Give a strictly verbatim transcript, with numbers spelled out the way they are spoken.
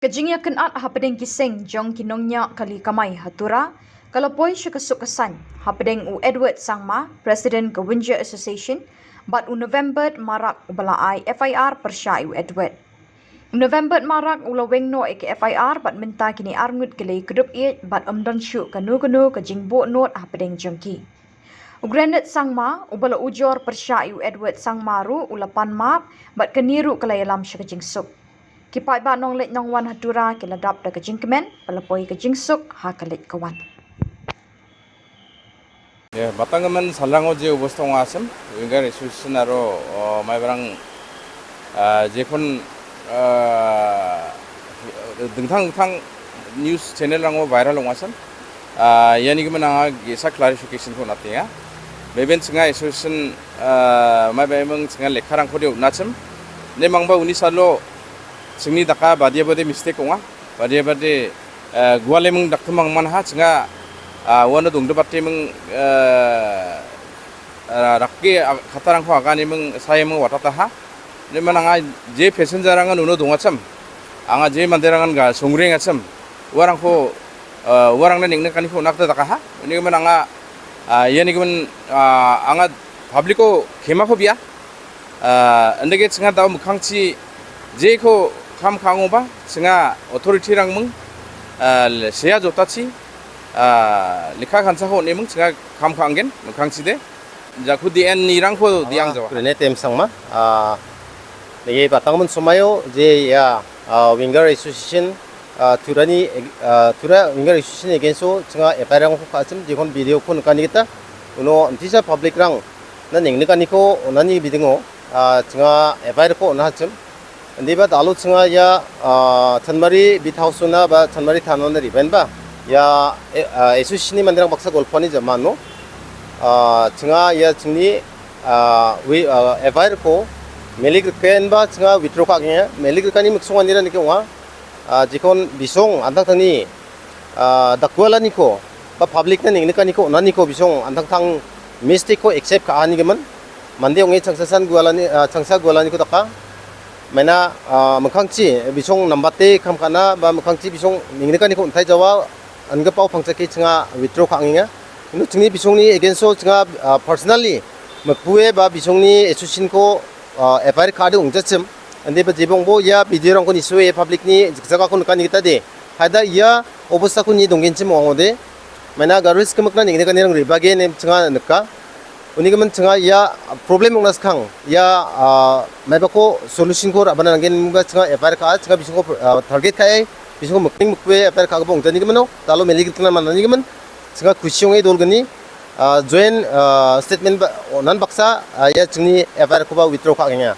Kajingïakynat hapdeng ki seng jong ki nongñiah kali kamai ha Tura, ka la poi sha ka suk ka saiñ, hapdeng u Edward Sangma, President ka Windsor Association, bad u November Marak uba la ai F I R pyrshah ïa u Edward. U November Marak u la weng noh ïa ka F I R bad mynta kine arngut ki la ïakdup ïeit bad ym don shuh kano kano ka jingbuh not hapdeng jong ki. U Granite Sangma, uba la ujor pyrshah ïa u Edward Sangma ruh u la pan map, bad kane ruh ka la ïalam sha ka jingsuk. Ki paidbah nongleit nongwan ha Tura ki la dap da ka jingkmen, ba la poi ka jingsuk ha ka leit ka wan. Ia, batanggimin salrango je obosta ong·achim, Winger Association aro, o, maibarang, a, jekon, a, dingtang dingtang news channel-rango viral ong·achim. A, iani gimin anga ge·sa clarification-ko on·atenga. Beben chinga association, a, maibaiming chinga lekkarangkode on·achim. Ne mangba uni salo chingni daka badia bade mistake ong·a. Bade bade, a, gualeming daktimang manha chinga, a, uano dongdibate ming, a, a, rakge, a, katarangko agane ming saye ming watataha. Neman anga je passenger-rangan uno dongachim. Anga je manderangan ga songrengachim. Uarangko, a, uarangna neng·nikaniko on·a gita dakaha. Unigimin anga, a, ianigimin, a, anga public-o kemako bia. A, indake chinga dao mikkangchi jeko kam ka·angoba chinga authority-rangming, a, sea jotachi, a, lekka kansako on·eming chinga kam ka·anggen mikkangchide. Jaku D N-nirangko diang jawa. Granite M Sangma, a, nege batanggimin somaio je ia, a, Winger Association, a, Turani, a, Tura Winger Association against-o chinga F I R-rangko ka·achim, jekon video-ko nikani gita, uno intisa public-rang na neng·nikaniko on·ani bidingo, a, chinga F I R-ko on·achim. Indiba dalo chinga ia, a, Chanmari Beat House-ona ba Chanmari Thanona ribenba ia, e, a, association-ni manderang baksa golpoani jamano, a, chinga ia chingni, a, wi-, a, F I R-ko melik rikenba chinga withdraw ka·genga. Melik rikani miksonganira nike ong·a, a, jekon bisong an·tangtangni, a, dakgualaniko ba public-na neng·nikaniko on·aniko bisong an·tangtang mistake-ko accept ka·anigimin. Mande ong·e changsasan gualani, a, changsa gualaniko daka. Maina, a, mikkangchi bisong nambate kam ka·na ba mikkangchi bisong neng·nikaniko on·tai jawa angipao pangchake chinga withdraw ka·angenga. Iano chingni bisongni against-o chinga, a, personally mikbue ba bisongni association-ko, a, F I R ka·ade ong·jachim. Indiba jebongbo ia video-rangko nisoe public-ni jikjagako nikani gita de. Haida ia obostako nie donggenchim ong·ode. Maina garis gimikna neng·nikanirang rebage ine chinga nika. Unigimin chinga ia problem ong·na skang. Ia, a, maibako solution-ko ra·bana nanggen ba chinga F I R ka·a, chinga bisingko, a, target ka·e, bisingko mikning mikbe F I R ka·gipa ong·janigimin ong. Dalo melik rikna man·anigimin. Chinga kusi ong·e dolgni, a, joint, a, statement ba, onan baksa, a, ia chingni F I R-koba withdraw ka·genga.